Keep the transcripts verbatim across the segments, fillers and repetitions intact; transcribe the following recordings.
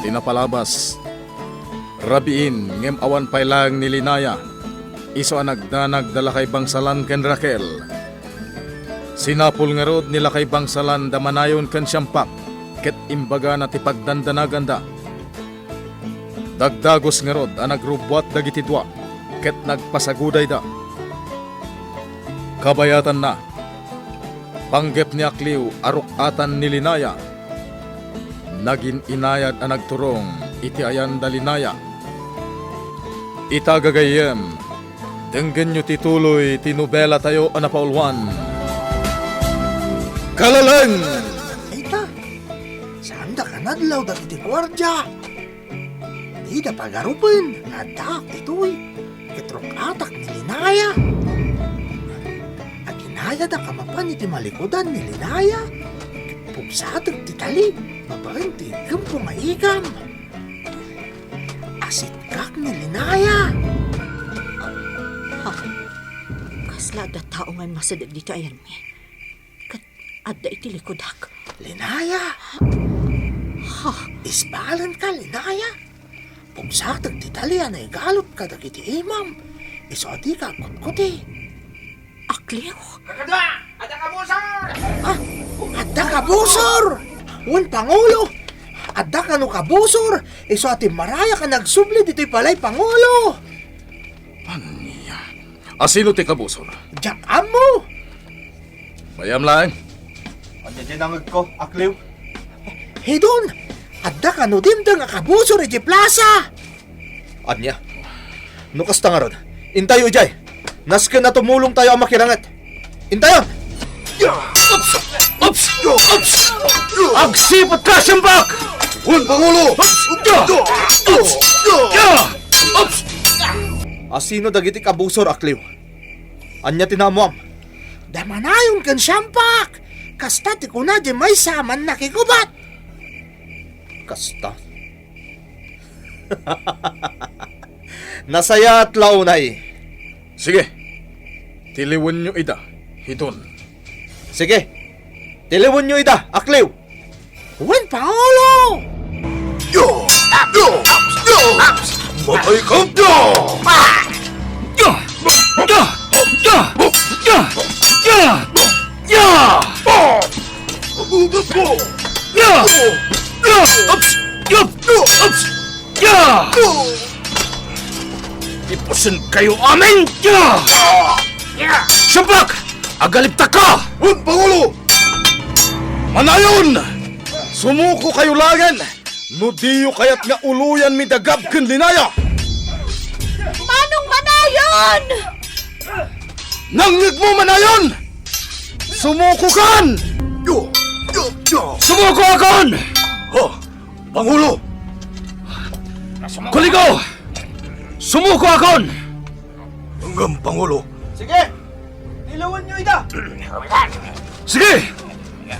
napalabas. Rabiin, ngem awan pay laeng ni Linaya. Isu a nagdanag da lakay bangsalan ken Raquel. Sinapul ngarud ni lakay bangsalan da Manayon ken Siampak, ket imbagana ti pagdandanaganda. Dagdagus ngarud a nagrubbuat dagiti dua, ket nagpasagudayda. Kabayatanna, panggep ni Akliw a ruk-atan ni Linaya. Nagin-inayad a nagturong iti ayan da Linaya. Ita gagayyem, denggenyo ti tuloy ti nobelatayo a napauluan. Kalaleng! Ita, saanda kanadlaw dagiti guardia. Dida pagarupen nga addaak ditoy, ket ruk-atak ni Linaya. Aginayada kamapan iti malikudan ni Linaya, ket pugsatek ti tali babaen ti iggemko nga igam. Asitkak ni Linaya. Ha? Kasla adda tao nga immasideg ditoy ayanmi? Ket adda iti likudak. Linaya! Ha? Isbalenka, Linaya! Pugsatek ti tali a naigalut kadagiti imam, isu a dika agkutkuti. Akliw? Kakadua! Adda kabusor! Ah! Adda kabusor! Wen, Pangulo! Adda kano kabusor! Isu a timmarayak a nagsubli ditoy balay, Pangulo! Ania? Asino ti kabusor? Diak ammo! Bayam laeng. Ania diay nangegko, Akliw? Hidon! Adda kano dimdeng a kabusor idiay plasa! Ania? No kasta ngarud, intayo idiay. Nasken a tumulongtayo a makiranget. Intayon! Ups! Ups! Ups! Agsiputka, Siampak! Wen, Pangulo! Ups! Ups! Ups! Asino dagiti kabusor, Akliw? Ania ti naammuam? Da Manayon ken Siampak! Kasta ti kuna diay maysa a mannakigubat! Kasta? Nasayaat la unay. Sige, tiliwenyo ida, hidon. Sige, tiliwenyo ida, Akliw. Wen, Pangulo! Yo! Yo! Yo! Matay ka! Yo! Ya! Ya! Ya! Ya! Ya! Ya! Ya! Ya! Ups! Yup! Ups! Ya! Ipusen kayo amin! Ya! Siampak! Agalibtak ka! Wen, Pangulo! Manayon! Sumuko kayo laengen! No diyo kayat nga uloyanmi da Gab ken Linaya! Manong Manayon! Nangngegmo, Manayon! Sumukokan! Yo! Yo! Yo! Sumukoakon! Ha? Pangulo! Kuligo! Sumukoakon! Ngem, Pangulo. Sige! Tiliwenyo ida! Sige!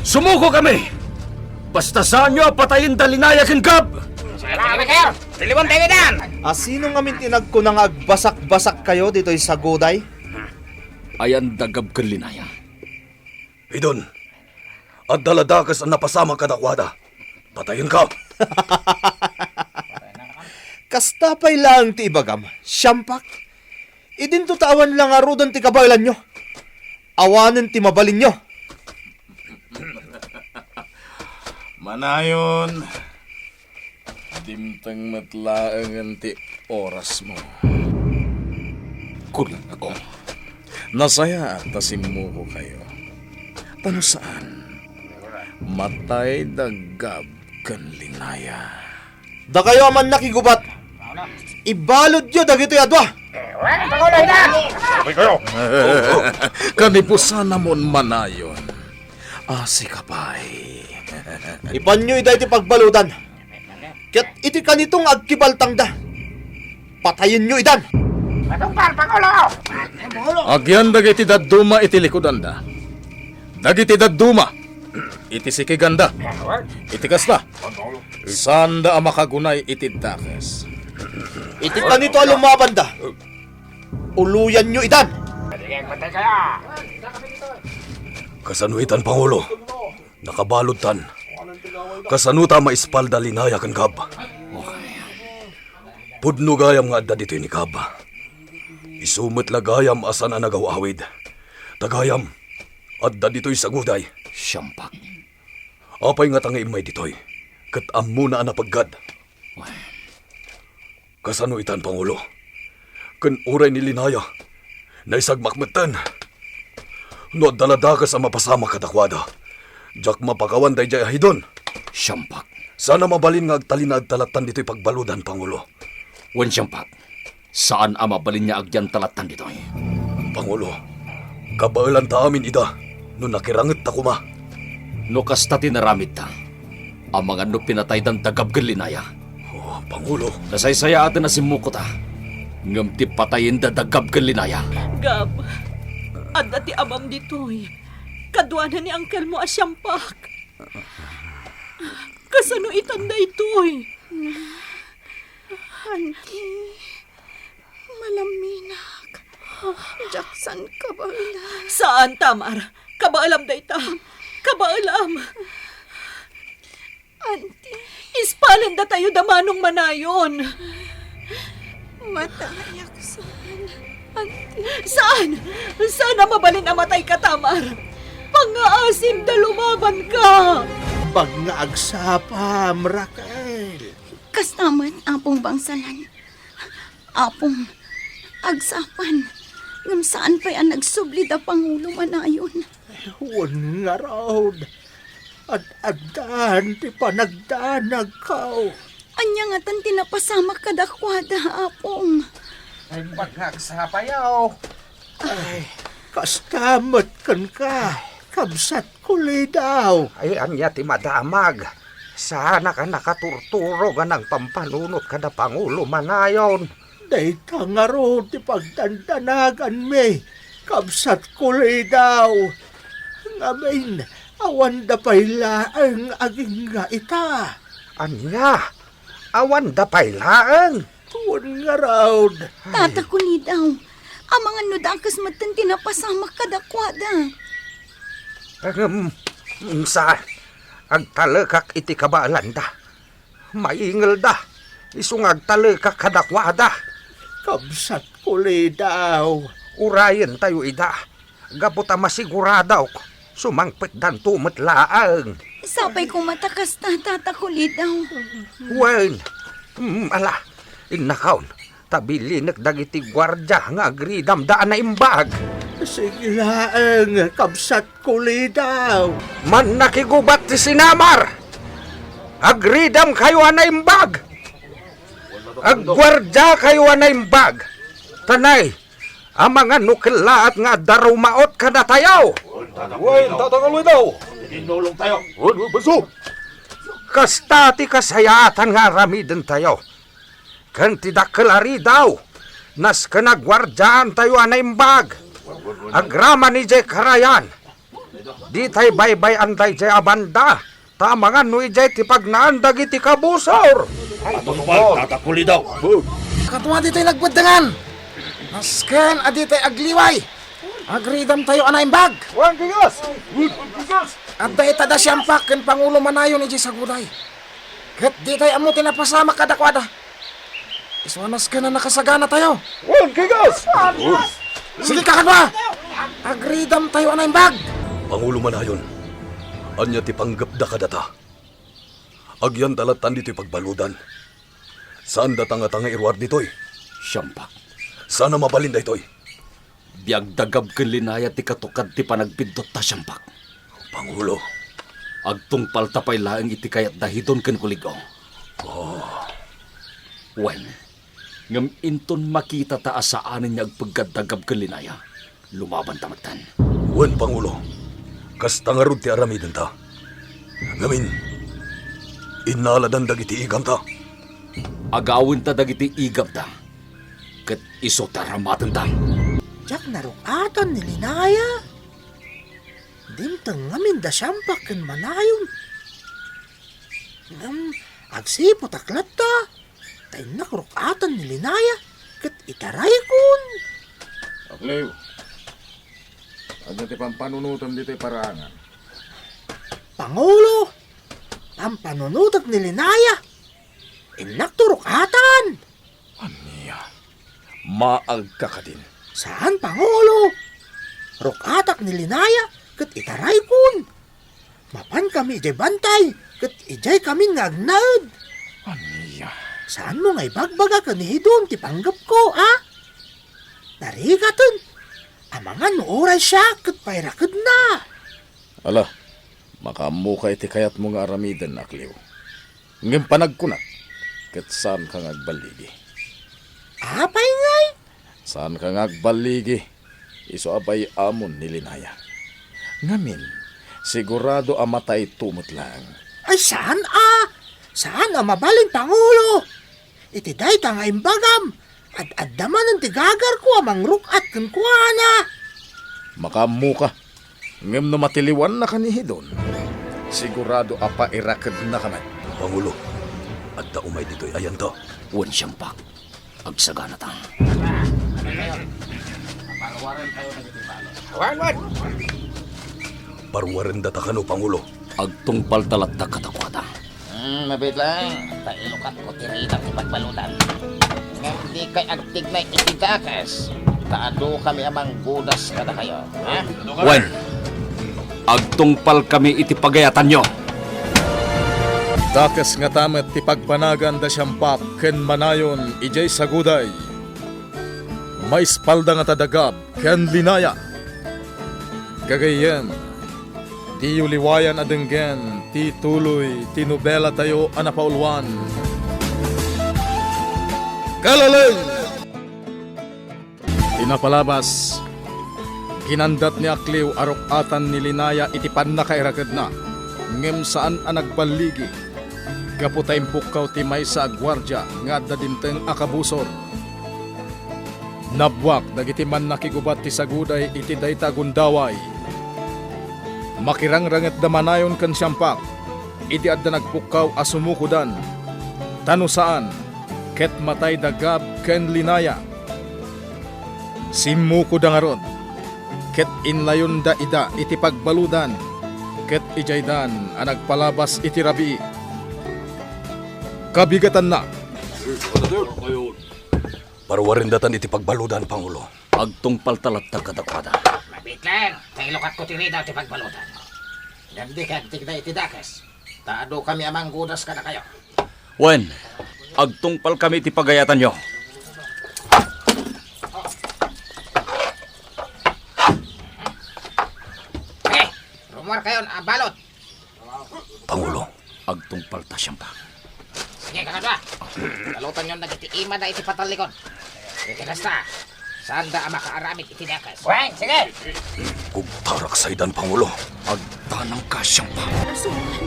Sumukokami! Basta saanyo a patayen da Linaya ken Gab! Sige, sir! Tiliwentayo idan! Asino ngamin ti nagkuna nga agbasakbasakkayo ditoy saguday? Ayan da Gab ken Linaya. Hidon, adda la dakes a napasamak kadakuada. Patayenka! Kasta pay laeng ti ibagam, Siampak. Idinto ta awan la ngaruden ti kabaelanyo. Awanen ti mabalinyo. Manayon, dimteng met laengen ti orasmo. Kulikko, nasayaat ta simmukokayo. Ta no saan, matay da Gab ken Linaya. Dakayo a mannakigubat, ibaludyo dagitoy a dua. Kanibusanamon, Manayon. Asi ka pay. Ipanyo ida iti pagbaludan. Ket iti kanito nga agkibaltangda, patayenyo idan. Matungpal, Pangulo! Agyan dagiti dadduma iti likudanda. Dagiti dadduma iti sikiganda. Iti kasta, saanda a makagunay iti dakes. Iti kanito a lumabanda, uloyanyo idan. Kasano itan, Pangulo? Nakabaludtan. Kasano ta maispalda Linaya ken Gab? Pudno gayam nga adda ditoy ni Gab. Isu met la gayam a saan a nagaw-awid. Ta gayam, adda ditoy saguday. Siampak. Apay ngata nga immay ditoy? Ket ammona a napeggad. Wen. Kasano itan, Pangulo? Ken uray ni Linaya, naisagmak metten. No adda la dakes a mapasamak kadakuada, diak mapakawan daydiay a hidon. Siampak. Saan a mabalin nga agtalinaedta lattan ditoy pagbaludan, Pangulo. Wen, Siampak. Saan a mabalin nga agyanta lattan ditoy. Pangulo, kabaelanta amin ida no nakirangetta koma. No kasta ti naramidta, amangan no pinataydan da Gab ken Linaya. Oh, Pangulo. Nasaysayaaten a simmukota, ngem ti patayenda da Gab ken Linaya. Gab, adda ti amam ditoy. Kaduana ni angkelmo a Siampak. Kasano itan daytoy? Auntie, malaminak. Diak saan kabaelan. Saan, Tamar. Kabaelam dayta. Kabaelam. Auntie. Ispalendatayo da Manong Manayon. Matayak saan, Auntie. Saan? Saan a mabalin a matayka, Tamar? Pangngaasim ta lumabanka. Bag nga agsapam, Raquel. Kasta met, Apong Bangsalan. Apong, agsapan. Ngem saan pay a nagsubli da Pangulo Manayon. Wen ngarud, ad-addan ti panagdanagko. Ania ngatan ti napasamak kadakuada, Apong? Ay, bag nga agsapayo. Ay, kasta met kenka, kabsatko Lidaw. Ay, ania ti madamag? Saanak a nakaturturog a nangpampanunot kada Pangulo Manayon. Dayta ngarud ti pagdandanaganmi, kabsatko Lidaw. Ngamin, awanda pay laeng agingga ita. Ania? Awanda pay laeng? Wen ngarud. Tatako Lidaw, amangan no dakes metten ti napasamak kadakuada. Ngem, sa, agtalekak iti kabaelanda. Maingelda, isu nga agtalekak kadakuada. Kabsatko Lidaw. Urayentayo ida, gapu ta masiguradok, sumangpetdanto met laeng. Sapay koma ta kasta, Tatako Lidaw. Wen, mm, ala, innakaon, ta bilinek dagiti guardia nga agridamda a naimbag. Sige laeng, kabsatko Lidaw. Mannakigubat ti sinamar! Agridamkayo a naimbag! Agguardiakayo a naimbag! Tanay, amangan no kellaat nga adda rumaot kadatayo! Wen, Tatang Lidaw! Inulongtayo! Wen, wen, baso! Kasta ti kasayaatan nga aramidentayo. Ken ti dakkel a ridaw, nasken a guardiaantayo a naimbag. Agraman idiay karayan. Ditay baybay-an daydiay a banda, ta amangan no idiay ti pagnaan dagiti kabusor. Matungpal, Tatang Lidaw. Kadua ditay nagbeddengan. Nasken a ditay agliway. Agridamtayo a naimbag. Wen, Gigas! Wen, Gigas! Adda ita da Siampak ken Pangulo Manayon idiay saguday. Ket ditay ammo ti napasamak kadakuada. Isu a nasken a nakasaganatayo. Wen, Gigas! Sige, kakadua! Agridamtayo a naimbag! Pangulo Manayon, ania ti panggepda kadata? Agyanta lattan ditoy pagbaludan. Saan data ngata nga iruar ditoy? Siampak. Saan a mabalin daytoy? Biag da Gab ken Linaya ti katukad ti panagbiddutta, Siampak. Pangulo. Agtungpalta pay laeng iti kayatda Hidon ken Kulig-o. Oh. Wen, ngem inton makitata a saanen nga agpeggad da Gab ken Linaya, lumabanta metten. Wen, Pangulo. Kasta ngarud ti aramidenta. Ngamin, innaladan dagiti igamta. Agawenta dagiti igabda, ket isu ti aramatenta. Diak naruk-atan ni Linaya. Dimteng ngamin da Siampak ken Manayon. Ngem agsiputak latta, ta innak ruk-atan ni Linaya ket itaraykon. Akliw, ania ti pampanunotem ditoy paraangan? Pangulo, pampanunotek ni Linaya. Innak to ruk-atan. Maagka kadin? Saan, Pangulo. Ruk-atak ni Linaya ket itaraykon. Mapankami idiay bantay ket idiaykamin nga agnaed. Ania? Saanmo nga ibagbaga ken ni Hidon ti panggepko, a? Narigaten. Amangan no uray siak ket pairakedna. Ala, makaammoka iti kayatmo nga aramiden, Akliw. Ngem panagkunak, ket saanka nga agballigi. Apay ngay? Saanka nga agballigi, isu a bay-amon ni Linaya. Ngamin, sigurado a matayto met laeng. Ay, saan a? Saan a mabalin, Pangulo? Iti dayta nga imbagam, ad-adda manen ti gagarko a mangruk-at kenkuana. Makaammoka. Ngem no matiliwannaka ni Hidon, sigurado a pairakednaka met. Pangulo, adda umay ditoy ayanto? Wen, siampak. Agsaganata. Wen, wen. Parwarendata kano, Pangulo? Agtungpalta latta kadakuada. Hmm, mabitlang, ta ilukatko ti rida ti pagbaludan. Ngem dikay agtignay iti dakes, ta adukami a manggudas kadakayo, ha? Wen, agtungpalkami iti pagayatanyo. Dakes ngata met ti pagbanagan da Siampak ken Manayon idiay Saguday. Maispalda ngata da Gab ken Linaya. Gagayyem, diyo liwayan a denggen ti tuloy ti nobelatayo a napauluan. Kalaleng! Ti napalabas, ginandat ni Akliw a ruk-atan ni Linaya iti pannakairakedna, ngem saan a nagballigi, gapu ta impukkaw ti maysa a guardia nga adda dimteng a kabusor. Nabbuak dagiti mannakigubat ti Saguday iti dayta a gundaway. Makirangranget da Manayon ken Siampak idi adda nagpukkaw a sumukodan, ta no saan, ket matay da Gab ken Linaya. Simmukoda ngarud, ket inlayonda ida iti pagbaludan, ket idiaydan a nagpalabas iti rabii. Kabigatanna. Parwarendatan iti pagbaludan, Pangulo. Agtungpalta latta kadakuada. Mabitleng, ta ilukatko ti rida ti pagbaludan. Ngem dikay agtignay iti dakes, ta adukami a manggudas kadakayo. Wen, agtungpalkami iti pagayatanyo. Eh, rumuarkayon a balud. Pangulo. Agtungpalta, Siampak. Sige, kakadua. Balutanyon dagiti imada iti patallikon. Iti kasta, saanda a makaaramid iti dakes. Wen, sige! Kugtarak saidan, Pangulo. Agtanangka, Siampak. Nasuan.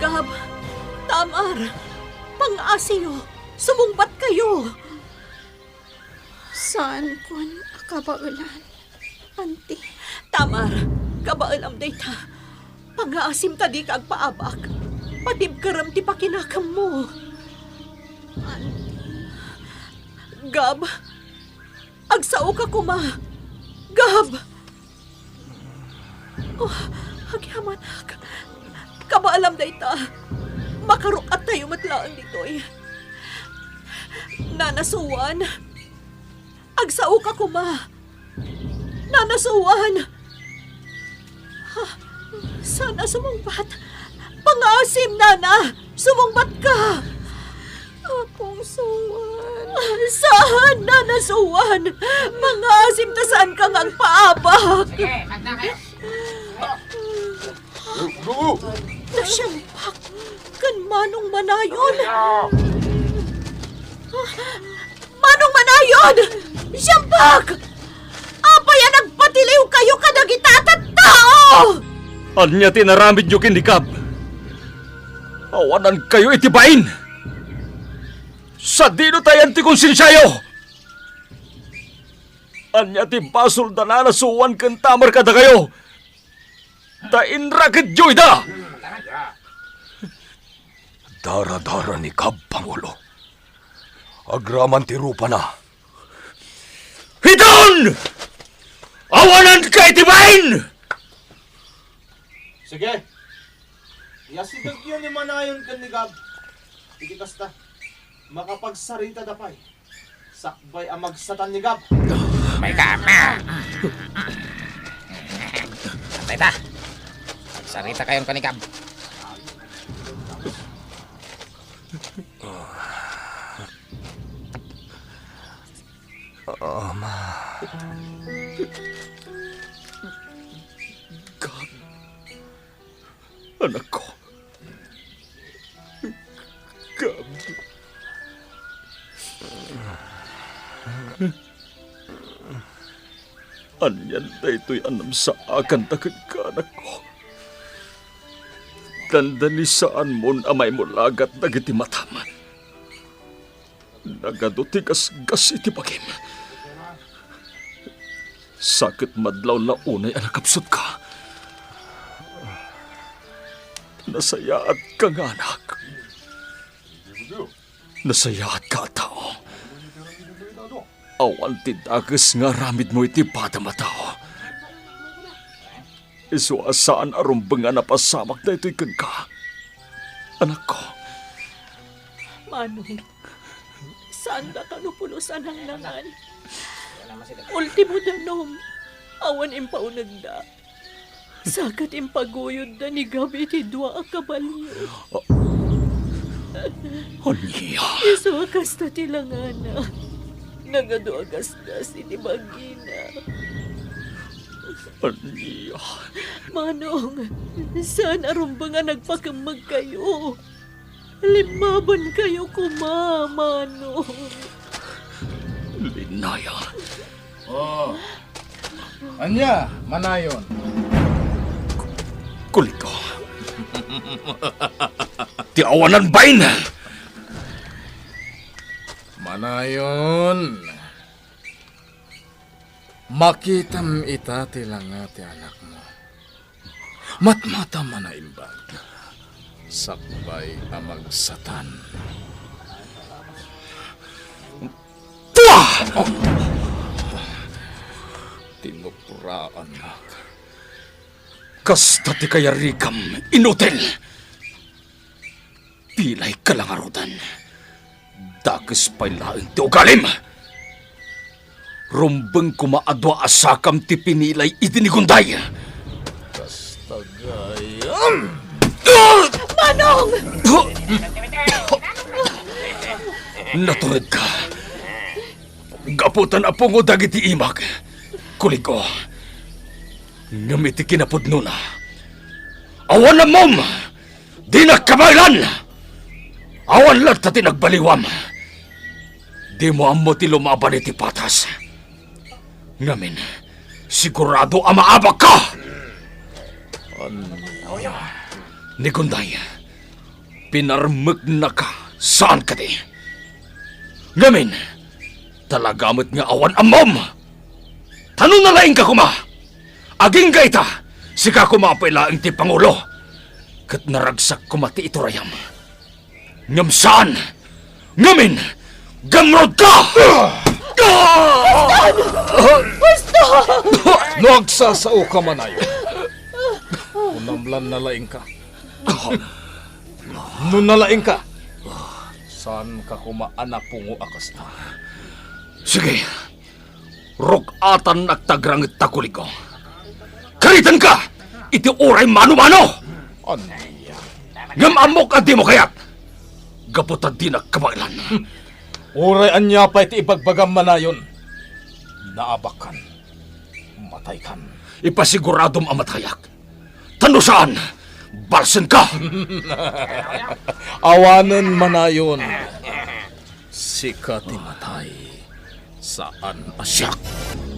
Gab, Tamar, pangngaasim, sumungbatkayo. Saankon a kabaelan, Anti. Tamar, kabaelam dayta. Pangngaasim ta dika agpaabak. Patibkerem ti pakinakemmo. Anti. Gab, agsaoka koma. Gab! Oh, agyamanak. Kabaelam dayta. Makaruk-attayo met laeng ditoy. Nana Suan, agsaoka koma. Nana Suan! Ha? Saan a sumungbat? Pangngaasim, Nana! Sumungbatka! Apong Suan. Saan, Nana Suan? Pangngaasim ta saanka nga agpaabak. Sige, magna kayo. Nasiampak ken Manong Manayon. Manong Manayon! Siampak! Apay a nagpatiliwkayo kadagita a tattao? Ania ti inaramidyo ken ni Gab? Awanankayo iti bain! Sadino ta ayan ti konsensiayo? Ania ti basol da Nana Suan ken Tamar kadakayo? Ta inraketyo ida! Daradara ni Gab, Pangulo. Agraman ti rupana. Hiton! Awananka iti bain! Sige. Iyasidegyo ni Manayon ken ni Gab. Iti kasta, makapagsaritada pay. Sakbay a magsatan ni Gab. May kama! Patay ta! Magsarita kayon ka ni Gab. Ama. Gab. Anakko. Gab. Anian daytoy a namsaakanta kenka, anakko? Dandanisaanmon a maimulagat dagiti matam. Nagadu ti gasgas iti bagim. Sa ket madlawna unay a nakapsutka. Nasayaatka nga anak. Nasayaatka a tao. Awan ti dakes nga aramidmo iti padam a tao. Isu a saan a rumbeng a napasamak daytoy kenka, anakko. Manong, saanda kano pulos a nangnangan. Ultimo danum, awan impaunegda. Sa ket impaguyodda ni Gab iti dua a kabalio. Ania? Isu a kasta ti langana. Nagadu a gasgas iti bagina. Ania? Manong, saan a rumbeng a nagpakemmegkayo? Limmabankayo koma, Manong. Linaya. Oh. Ania, Manayon? Kuliko. Ti awanan bain. Manayon. Makitam ita ti langa ti anakmo. Matmatam a naimbag. Sakbay a magsatan. Tua! Tinupraanak. Kasta ti kayarigam, inutil! Pilay ka la ngaruden. Dakes pay laeng ti ugalim. Rumbeng koma a dua a sakam ti pinilay iti ni Gunday. Kasta gayam. Manong! Naturedka. Gapu ta napungo dagiti imak. Kuliko. Ngem iti kinapudnona, awan ammom! Dinak kabaelan! Awan latta ti nagbaliwam. Dimo ammo ti lumaban iti patas. Ngamin, sigurado a maabakka! Ania? Ni Gunday, pinarmeknaka, saan kadi? Ngamin, talaga met nga awan ammom! Ta no nalaingka koma, agingga ita, sika koma pay laeng ti pangulo, ket naragsak koma ti iturayam. Ngem saan! Ngamin, gamrodka! Baston! No agsasaoka, Manayon, kunam la nalaingka. No nalaingka, saanka koma a napungo a kasta. Sige, ruk-atannak ti agrangetta, Kuliko. Karitenka iti uray mano-mano! Ania? Ngem ammok a dimo kayat, gapu ta dinak kabaelan. Uray ania pay ti ibagbagam, Manayon, naabakkan, mataykan. Ipasiguradom a matayak. Ta no saan, balsenka! Awanen, Manayon. Sika ti matay, saan a siak.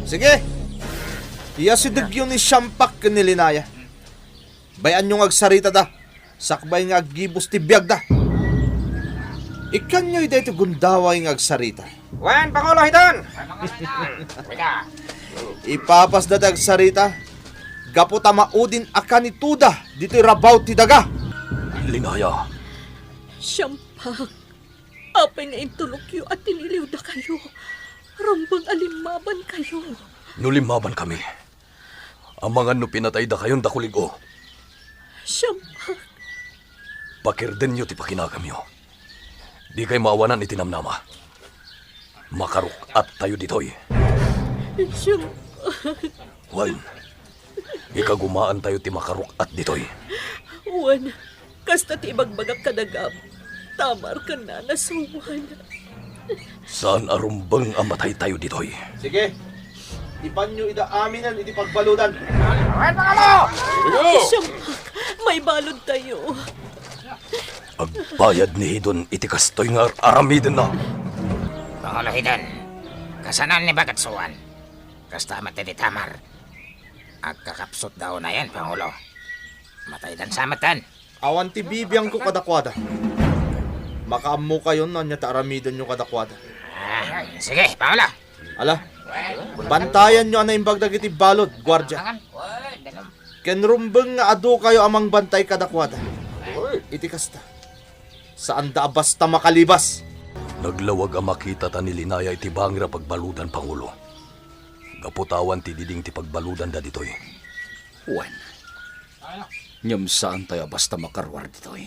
Sige! Iyasidegyo ni Siampak ken ni Linaya. Bay-anyo nga agsaritada, sakbay nga aggibus ti biagda. Ikkanyo daytoy gundaway nga agsarita. Wen, Pangulo, hiton! Ipapasda ti agsarita, gapu ta maudin a kanitoda ditoy rabaw ti daga. Linaya. Siampak, apay nga intulokyo a tiniliwdakayo? Rumbeng a limmabankayo. No limmabankami, amangan no pinataydakayon da Kuliko. Siampak. Pakirdenyo ti pakinagamyo. Dikay maawanan iti namnama. Makaruk-attayo ditoy. Siak. Wen, ikagumaantayo ti makaruk-at ditoy. Wen, kasta ti ibagbagak kada Gab, Tamar ken Nana Suan. Saan a rumbeng a mataytayo ditoy. Sige, ipanyo ida aminen iti pagbaludan. Wen, Pangulo! Siak, maibaludtayo. Agbayad ni Hidon iti kastoy nga ar-aramidenna. Pangulo Hidon, kasano ni Bagat Suan? Kasta met ti Tamar. Agkakapsutda unayen, Pangulo. Mataydan sa metten. Awan ti bibiangko kadakuada. Makaammokayon no ania ti aramidenyo kadakuada. Ah, sige, Pangulo. Ala, bantayanyo a naimbag dagiti balud, guardia. Ken rumbeng nga adukayo a mangbantay kadakuada. Iti kasta, saanda a basta makalibas. Naglawag a makitata ni Linaya iti bangir a pagbaludan, Pangulo. Gapu ta awan ti diding ti pagbaludanda ditoy. Wen, ngem saantayo a basta makaruar ditoy.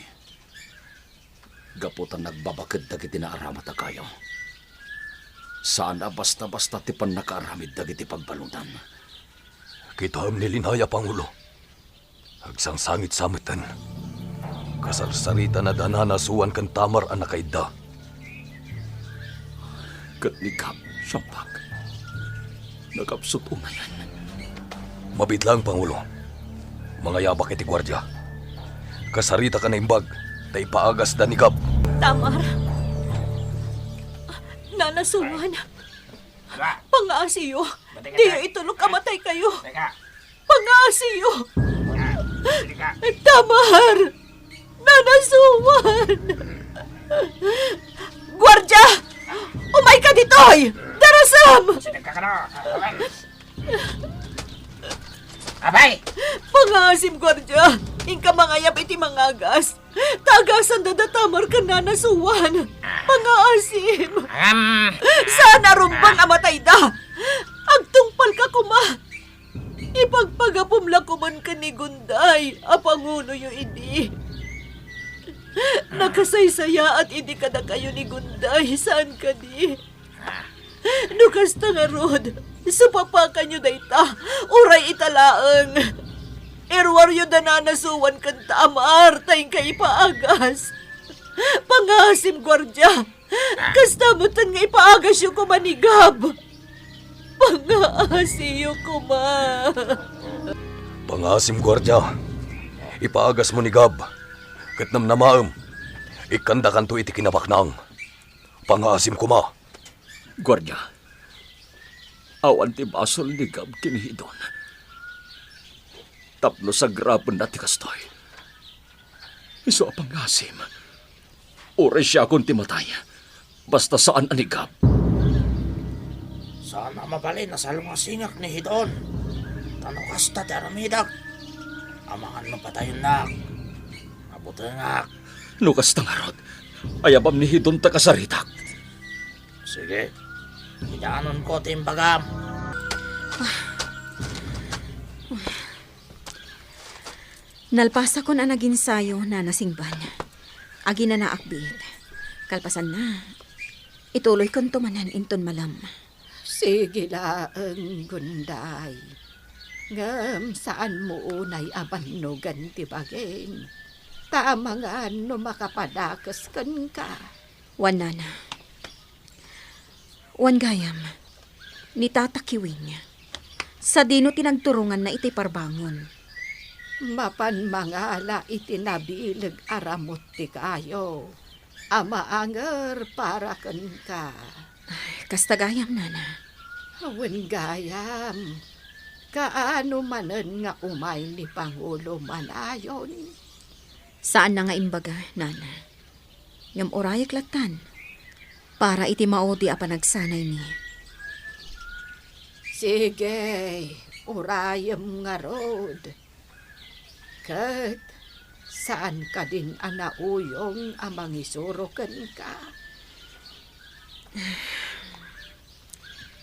Gapu ta nagbabaked dagiti naaramat a kayo. Saan a basta-basta ti pannakaaramid dagiti pagbaludan. Kitaem ni Linaya, Pangulo. Agsangsangit sa metten. Kasarsaritana da Nana Suan ken Tamar a nakaidda. Ket ni Gab, siak, nakapsut unayen. Mabiit laeng, Pangulo. Mangayabak iti guardia. Kasaritak a naimbag ta ipaagasda ni Gab. Tamar. Nana Suan. Pangaasiyo. Diyo itulok a mataykayo. Pangaasiyo. Tamar. Nana Suan! Guardia! Umayka ditoy! Darasam! Abay! Pangaasim, guardia! Inka mangayab iti mangagas. Tagasanda da Tamar ken Nana Suan. Pangaasim! Saan a rumbeng a matayda. Agtungpalka koma. Ipagpagapom la koman ken ni Gunday a panguloyo idi. Nakasaysayaat idi kadakayo ni Gunday, saan kadi? No kasta ngarud, supapakanyo dayta, uray ita laeng. Iruaryo da Nana Suan ken Tamar, ta inka ipaagas. Pangaasim, guardia. Kasta metten nga ipaagasyo koma ni Gab. Pangaasiyo koma. Pangaasim, guardia. Ipaagasmo ni Gab. Ket namnamaem, ikkandakanto iti kinabaknang. Pangaasim koma. Guardia, awan ti basol ni Gab ken ni Hidon. Tapno sagrapenna ti kastoy. Isu a pangaasim. Uray siakon ti matay, basta saan a ni Gab. Saan a mabalin a salungasingak ni Hidon. Ta no kasta ti aramidek, amangan no patayennak, mabutengak. No kasta ngarud, ayabam ni Hidon ta kasaritak. Sige, idaanonko ti imbagam. Nalpasakon a naginsayo, Nana Singban. Aginanaak biit. Kalpasanna, ituloykonto manen inton malem. Sige laeng, Gunday. Ngem saanmo unay a bannogen ti bagim. Ta amangan no makapadakes kenka. Wen, Nana. Wen gayam, ni Tata Kiwing, sadino ti nagturonganna iti parbangon? Mapan mangala iti nabileg a ramut ti kayo a maanger para kenka. Ay, kasta gayam, Nana. Wen gayam, kaano manen nga umay ni Pangulo Manayon? Saanna nga imbaga, Nana. Ngem urayek lattan para iti maudi a panagsanay ni. Sige, urayem ngarud. Ket saan kadin a nauyong a mangisuro kenka?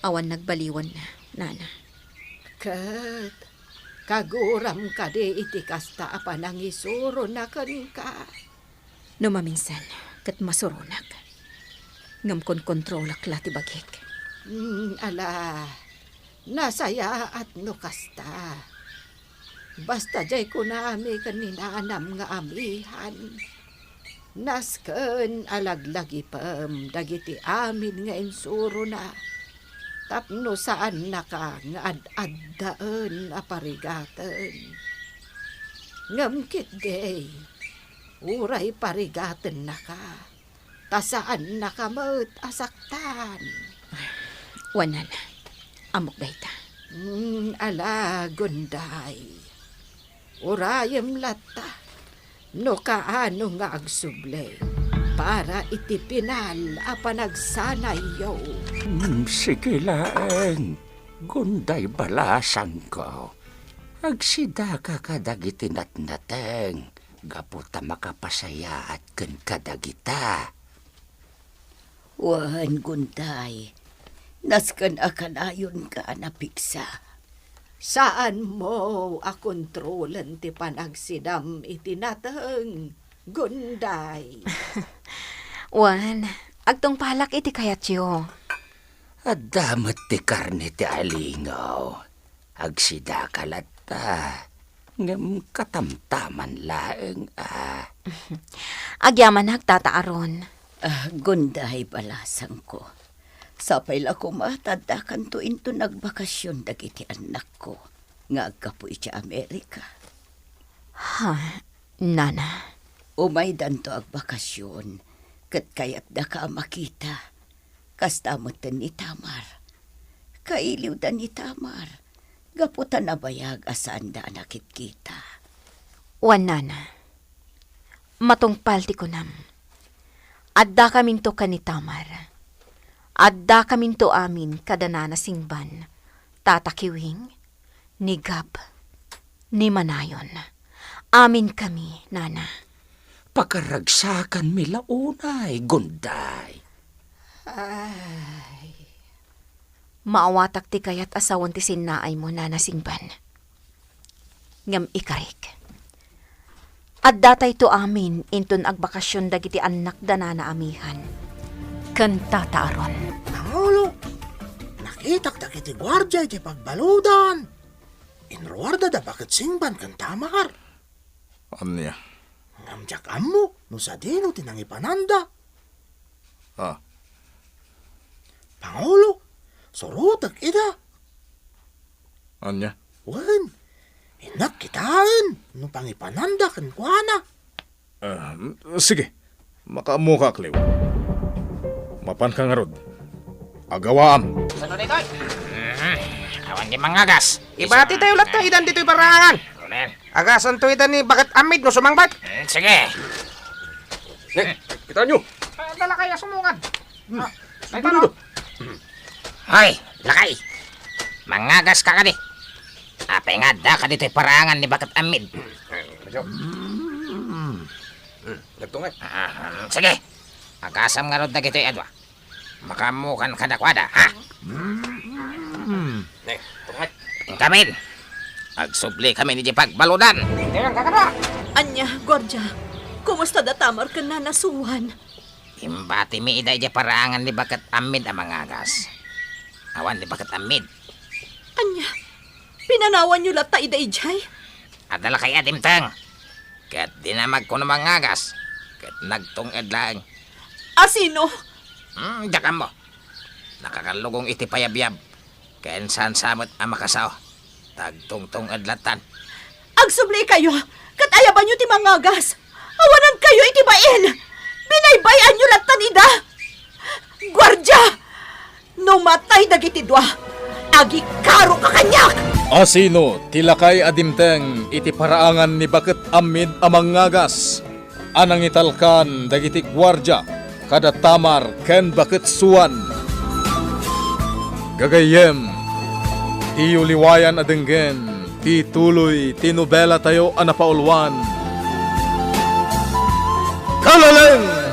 Awan nagbaliwan, Nana. Ket kaguram kadi iti kasta a panangisurona kenka? No maminsan, ket masuronak. ngem konkontrolak la ti bagik. Mm, ala, nasayaat no kasta. Basta diay kunami ken ni nanam nga amihan, nasken a laglagipem dagiti amin nga insurona tapno saannaka nga ad-addaen a parigaten. Ngem ketdi, uray parigatennaka, ta saannaka met a saktan. Wen, nana, ammok dayta. Mm, ala, Gunday. Urayem latta no kaano nga agsubli para iti pinal a panagsanayyo. Mm, sige laeng, Gunday balasangko. Agsidaka kadagiti natnateng gapu ta makapasayaat ken kadagita. Wen, Gunday, nasken a kanayonka a napigsa. Saanmo a kontrolen ti panagsidam iti nateng, Gunday. Wen, agtungpalak iti kayatyo. Adda met ti karne ti alingaw. Agsidaka latta, ngem katamtaman laeng a. Agyamanak, Tata Aaron. Ah, Gunday, balasangko. Sapay la koma ta addakanto inton agbakasyon dagiti annakko nga aggapu iti Amerika. Ha, nana? Umaydanto agbakasyon, ket kayatdaka a makita. Kasta metten ni Tamar. Kailiwda ni Tamar gapu ta nabayag a saanda a nakitkita. Wen, nana, matungpal ti kunam. Addakaminto ken ni Tamar. Addakaminto amin kada nana Singban, tata Kiwing, ni Gab, ni Manayon. Aminkami, nana. Pakaragsakanmi la unay, Gunday. Ay. Maawatak ti kayat a sawen ti sinnaaymo, nana Singban. Ngem ikarik. Addatayto amin inton agbakasyon dagiti annakda nana amihan ken tata Aaron. Pangulo, nakitak dagiti guardia iti pagbaludan. Inruarda da baket Singban ken Tamar. Ania? Ngem diak ammo no sadino ti nangipananda. Ah. Pangulo, surotek ida. Ania? Wen, innak kitaen no pangipananda kenkuana. Ah, sige, makaammoka, Cleo. Mapanka ngarud. Agawaam. Sano daytoy? Mm, awan di mangagas. Ibati tayo latta idan ditoy paraangan. Ano yan? Agasanto ida ni Baket Amid no sumangbat. Mm, sige. Ne, kita nyo. Ah, dala kaya sumungad. Hmm. Ah, ay, Sino tano? Dito? Hoy, lakay! Mangagas ka kadi. Apay nga adda ka ditoy paraangan ni Baket Amid. Medyo. Mm. Hmm, nagtungay. Ah, sige. Agasam ngarud dagitoy adua. Makaammokan kadakuada, ha? Mm. Ne, tungay. Inkamin. Agsubli kami ni di pagbaludan. Dito lang kakadua. Ania, guardia? Kumusta da Tamar ken Nana Suan? Imbatimi ida idiay paraangan ni Baket Amid a mangagas. Awan ni Baket Amid. Ania, pinanawanyo latta ida idiay? Adda lakay a dimteng. Ket dinamagko no mangagas, ket nagtung-ed laeng. Asino? Hmm, diak ammo. Nakakallugong iti payabyab. Ken saan sa met a makasao. Tagtungtong-ed lattan. Agsubli kayo, ket ayabanyo ti mangagas. Awanan kayo iti bain. Binaybay-anyo lattan ida. Guardia! No matay dagiti dua, agikaro ka kaniak! Asino ti lakay a dimteng iti paraangan ni Baket Amid a mangagas? A nangitalkan dagiti guardia kada Tamar ken Baket Suan. Gagayyem, iyo liwayan a denggen ti tuloy ti nobelatayo a napauluan, Kalaleng!